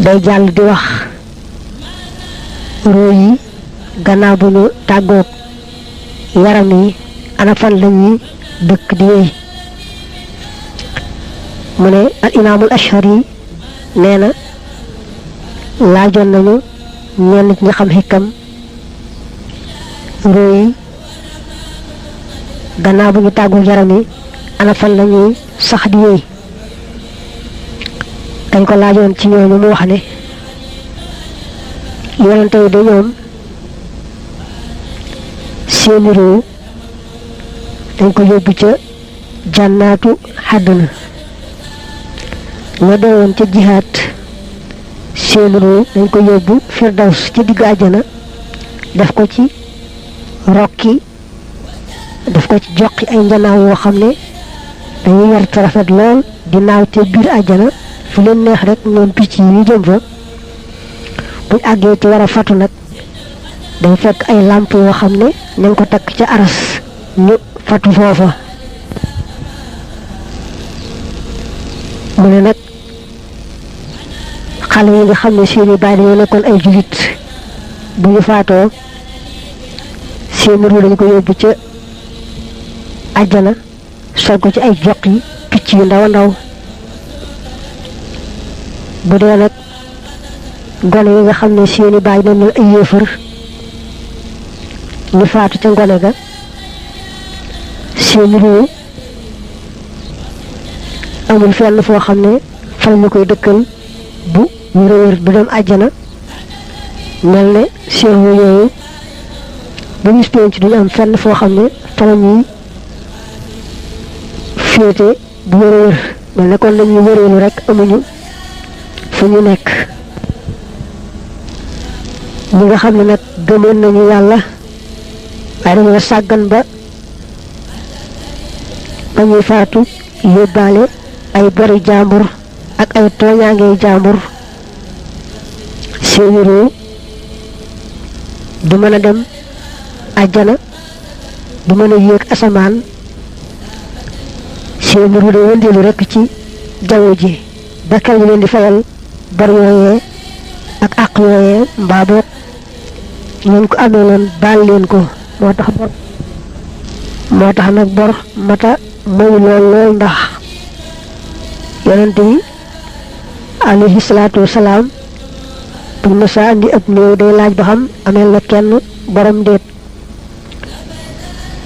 day jàll di wax ruu yi gannaaw bu ñu tàggoog yaram yi ana fan lañuy dëkk di wéy mu ne al imaamul ashari nee na laajoon nañu ñenn ñi xam xikam ruu yi gannaaw bu ñu tàggoog yaram yi ana fan lañuy sax di wéy dañ ko laajoon ci ñooñu mu wax ne yonente yi de ñoom seeni ruu dañ ko yóbbu ca jànnaatu xàdduna ña deewoon ca jihaat seeni ruu dañ ko yóbbu firdaws ci digg àjjana def ko ci rokki def ko ci joqi ay njanaaw yoo xam ne dañuy yor te rafet lool di naaw te biir àjjana fu leen neex rek ñoom picc yi ñu jëm fa buñ àggee ci war a fatu nag day fekk ay làmp yoo xam ne ñu ngi ko takk ca aras ñu fatu foofa mu ne nag xale yi nga xam ne seeni baay dañoo nekkoon ay julit bu ñu faatoo seeni ruu dañ ko yóbbu ca àjjana sol ko ci ay joq yi picc yu ndaw a ndaw bu dee nag gone yi nga xam ne seeni baay doon na ay yéefar ñu faatu ca ngone ga seeni ruu amul fenn foo xam ne fan ñu koy dëkkal bu wér du dem àjjana mel ne seen ruu yooyu bu ñu penc duñu am fenn foo xam ne fan ñuy féete bu wér mel ne kon lañuy wéreelu rek amuñu fu ñu nekk ñi nga xam ne nag gëmoon nañu yàlla waaye dañoo sàggan ba ñuy faatu yóbbaale ay bori jàmbur ak ay tooñaangey jàmbur seeni ruu du mën a dem àjjana du mën a yéeg asamaan seeni ruu day wëndeelu rekk ci jaww ji ba kenn ñu leen di fayal bor yooyee ak àq yooyee mbaa boog ñun ko amee loon baal leen ko moo tax nag bor mata moy lool ndax yonent bi alayhi salaatu wasalaam bu mësa andi ab néew day laaj ba xam ameel na kenn borom déet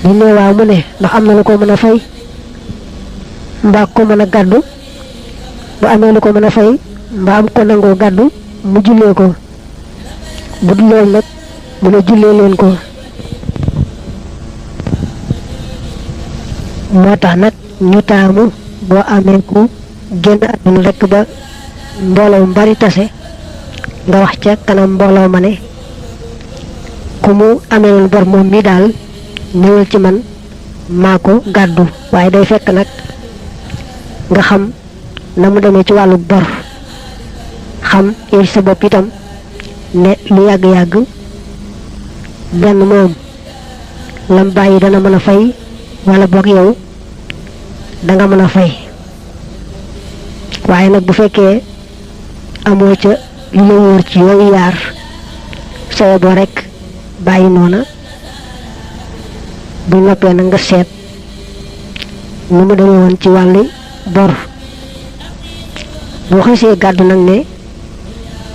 bu ne waaw mu ne ndax am na lu ko mën a fay mbaa ko mën a gàddu bu amee lu ko mën a fay mbaa am ko nangoo gàddu mu jullee ko bu dul loolu nag mu ne jullee leen ko moo tax nag ñu taamu boo amee ku génn àdduna rekk ba mbooloo mu bari tase nga wax ca kanam mbooloo ma ne ku mu ameeloon bor moom mi daal ñëwal ci man maa ko gàddu waaye day fekk nag nga xam na mu demee ci wàllu bor xam yow sa bopp itam ne lu yàgg-yàgg benn moom lam bàyyi dana mën a fay wala boog yow danga mën a fay waaye nag bu fekkee amoo ca lu la wóor ci yooyu yaar soo boo rekk bàyyi noona bu noppee nag nga seet nu mu demee woon ci wàllu bor boo xasee gàddu nag ne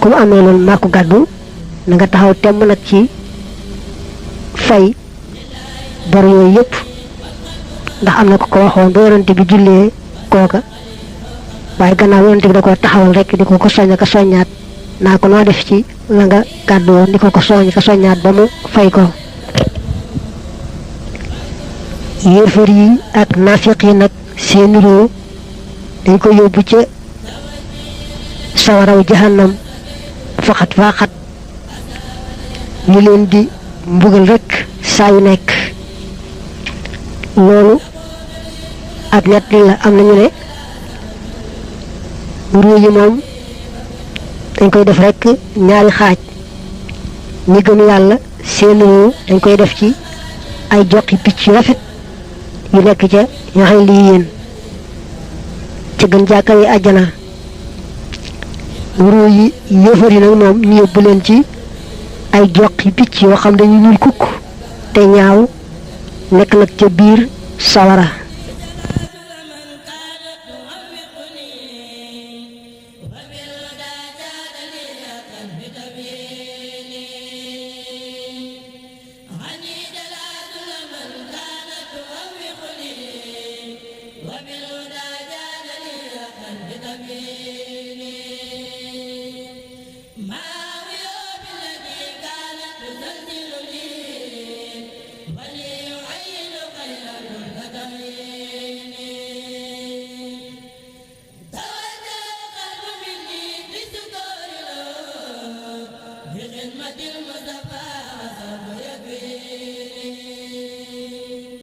ku mu amee loolu maa ko gàddu na nga taxaw temm nag ci fay bor yooyu yëpp ndax am na ko waxoon ba yonent bi jullee kooka waaye gannaaw yonent bi da ko taxawal rek di ko soññ ka soññaat naa ko noo def ci la nga gàddu woon di ko soññ ka soññaat ba mu fay ko yéefar yi ak naafiq yi nag seeni ruu dañ ko yóbbu ca sawaraw jahannam faxat ñu leen di mbugal rekk saa yu nekk loolu ak ñett la am nañu ne ruu yi moom dañ koy def rekk ñaari xaaj ñi gëm yàlla seen ruu dañ koy def ci ay joxi picc yu rafet yu nekk ca ñaxay lii yéen ci gën jàkka yi àjjana ruu yi yéefar yi nag moom ñu yóbbu leen ci ay joqi picc yoo xam dañu ñuul kukk te ñaaw nekk nag ca biir sawara